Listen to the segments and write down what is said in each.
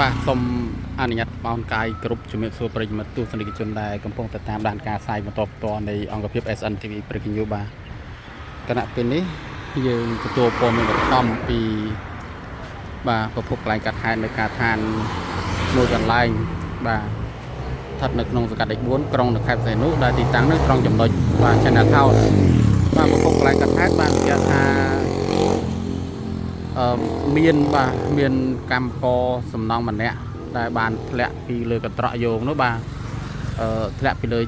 បាទសូមអនុញ្ញាតបោនកាយគ្រប់ជំរាបសួរប្រិយមិត្តទស្សនិកជនដែលកំពុងតែតាមដានការផ្សាយបន្តផ្ទាល់នៃអង្គភាព SNTV Breaking News បាទគណៈពេលនេះយើងទទួលព័ត៌មានបឋមពីបាទប្រភពកន្លែងកាត់ហេតុនៅការដ្ឋានមួយកន្លែងបាទស្ថិតនៅក្នុងសង្កាត់លេខ4ក្រុងនៅខេត្តសីហនុដែលទីតាំងនៅត្រង់ចំណុចបាទ China Town បាទប្រភពកន្លែងកាត់ហេតុបានបញ្ជាក់ថា អឺមានបាទមានកម្មករសំណង់ម្នាក់ដែលបានធ្លាក់ពីលើកន្ត្រកយោងនោះបាទអឺធ្លាក់ពីលើ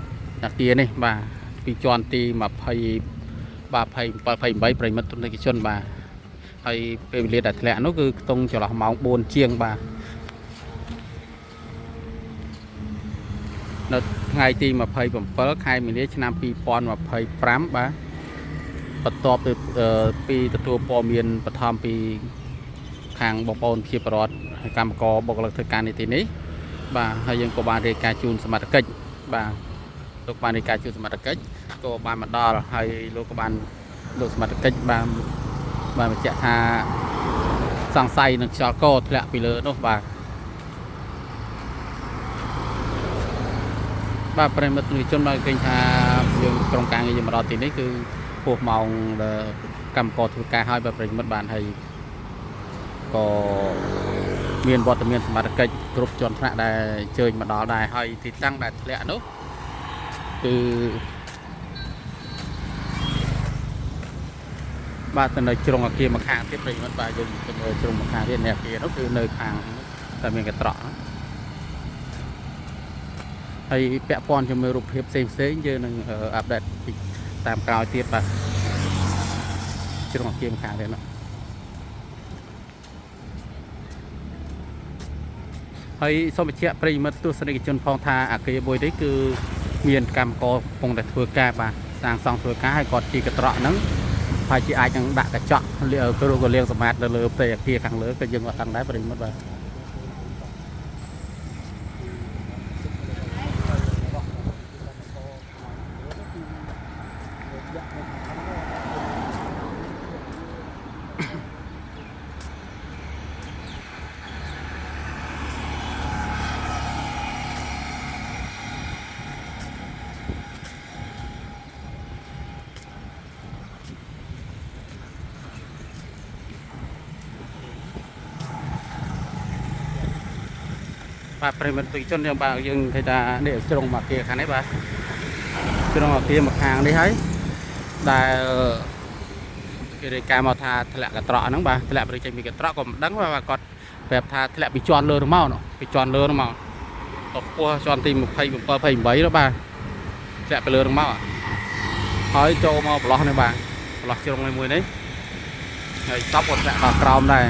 អាគារនេះបាទពីជាន់ទី20បាទ27 28ប្រិយមិត្តទស្សនិកជនបាទហើយពេលវេលាដែលធ្លាក់នោះគឺខ្ទង់ចន្លោះម៉ោង4ជាងបាទនៅថ្ងៃទី27ខែមីនាឆ្នាំ2025បាទបន្ទាប់ពីពីទទួលព័ត៌មានបឋមពី ខាងបងប្អូនជាប្រវត្តិហើយកម្មករបុគ្គលិកធ្វើការនៅទីនេះបាទហើយយើងក៏បានរាយការណ៍ជូនសមត្ថកិច្ចបាទលោកបានរាយការណ៍ជូនសមត្ថកិច្ចក៏បានមកដល់ហើយលោកក៏បានលោកសមត្ថកិច្ចបានបានបញ្ជាក់ថាសង្ស័យនឹងខ្យល់កធ្លាក់ពីលើនោះបាទបាទប្រិយមិត្តទស្សនិកជនបានឃើញថាយើងក្រុមការងារយើងមកដល់ទីនេះគឺពោះម៉ោងដែលកម្មករធ្វើការហើយបាទប្រិយមិត្តបានហើយ ក៏មានវត្តមានសមត្ថកិច្ចគ្រប់ជាន់ថ្នាក់ដែលអញ្ជើញមកដល់ដែរហើយទីតាំងដែលធ្លាក់នោះគឺបាទទៅនៅជ្រុងអគារម្ខាងទៀតប្រិយមិត្តបាទយើងទៅមើលជ្រុងម្ខាងទៀតនេះអគារនោះគឺនៅខាងតែមានកន្ត្រកហ្នឹងហើយពាក់ព័ន្ធជាមួយរូបភាពផ្សេងផ្សេងៗយើងនឹង update ពីតាមក្រោយទៀតបាទជ្រុងអគារម្ខាងទៀតនោះ ហើយសូមបញ្ជាក់ប្រិយមិត្តទស្សនិកជនផងថាអាគារមួយនេះគឺមានកម្មករកំពុងតែធ្វើការបាទសាងសង់ធ្វើការហើយគាត់ជីកត្រកហ្នឹងហើយជាអាចនឹងដាក់កញ្ចក់លាគ្រូក៏លាងសម្អាតនៅលើផ្ទៃអាគារខាងលើក៏យើងអត់ដឹងដែរប្រិយមិត្តបាទបាទប្រិយមិត្តទស្សនិកជនយើងបាទយើងឃើញថានេះជ្រុងមកអាគារខាងនេះបាទជ្រុងអាគារមកខាងនេះហើយដែលគេរាយការណ៍មកថាធ្លាក់កត្រកហ្នឹងបាទធ្លាក់ប្រចេញពីកត្រកក៏មិនដឹងបាទគាត់ប្រាប់ថាធ្លាក់ពីជាន់លើនោះមកនោះពីជាន់លើនោះមកទៅខ្ពស់ជាន់ទី27 28នោះបាទធ្លាក់ពីលើនោះមកហើយចូលមកប្រឡោះនេះបាទប្រឡោះជ្រុងនេះមួយនេះហើយសពក៏ធ្លាក់ដល់ក្រោមដែរ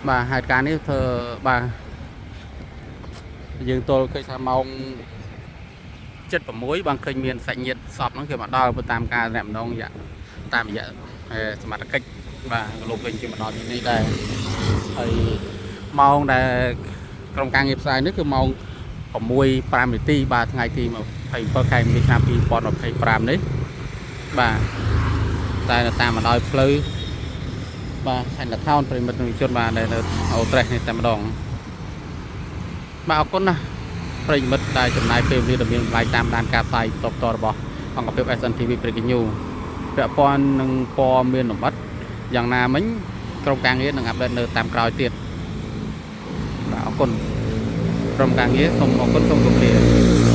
បាទហេតុការណ៍នេះធ្វើបាទយើងទល់ឃើញថាម៉ោង76បានឃើញមានសាច់ញាតិសពហ្នឹងគេមកដល់តាមការអ្នកម្ដងរយៈតាមរយៈសមត្ថកិច្ចបាទលោកវិញគេមកដល់ទីនេះដែរហើយម៉ោងដែលក្រុមការងារផ្សាយនេះគឺម៉ោង6 5នាទីបាទថ្ងៃទី27ខែមីនាឆ្នាំ2025នេះបាទតែនៅតាមបណ្ដោយផ្លូវបាទ China Town ប្រិយមិត្តជនបាទដែលនៅអូត្រេសនេះតែម្ដងបាទអរគុណណាស់ប្រិយមិត្តដែលចំណាយពេលវេលាដ៏មានតម្លៃតាមដានការផ្សាយបន្តផ្ទាល់របស់អង្គភាព SNTV Breaking News ពាក់ព័ន្ធនឹងព័ត៌មានលម្អិតយ៉ាងណាមិញក្រុមការងារនឹង update នៅតាមក្រោយទៀតបាទអរគុណក្រុមការងារសូមអរគុណសូមជម្រាបលា។